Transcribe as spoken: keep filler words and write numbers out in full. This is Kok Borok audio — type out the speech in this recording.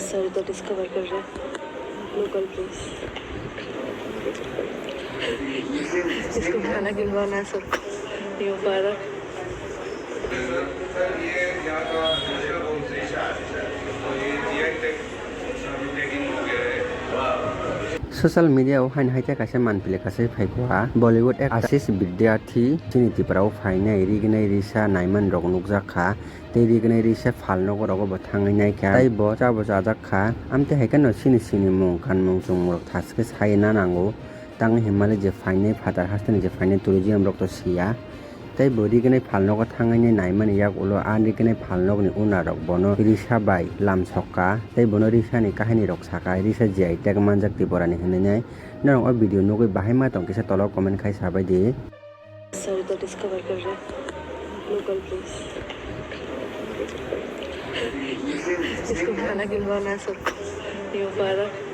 Sorry, तो डिस्कवर कर रहे हैं लोकल प्लेस। इसको खाना खिलवाना सबको, ये मुबारक। Social media o haino hai khe kaisa manpili kaisa phai kha. Bollywood actor Ashish Vidyarthi chini Tripura o phainai rignai risa naimani rok nukjak kha. Tei rignai risa phalnogo rogo bo thangwi naikha. Tei bo chabo chajak kha. Amtwi hai kheno chini chini mung kanmung chumung rok thaskhe sai na nango. Tangwi hinmale je phainai phatar hasteni je phainai tourism rok to siya. Tei bo rignai phalnogo thangwi naimani yak ulo a rignai phalnokni owner rok bono risa bai lam sokha. Tei bono risani kahini rok sakha. Risa G I tag manjak Tripura ni hinwi nai. Norok o video nugwi bahai ma tong kisa tolo comment khai sabai di. Sorry, तो डिस्कवर कर रहे हैं local place. इसको खाना खिलवाना सबको, ये मुबारक।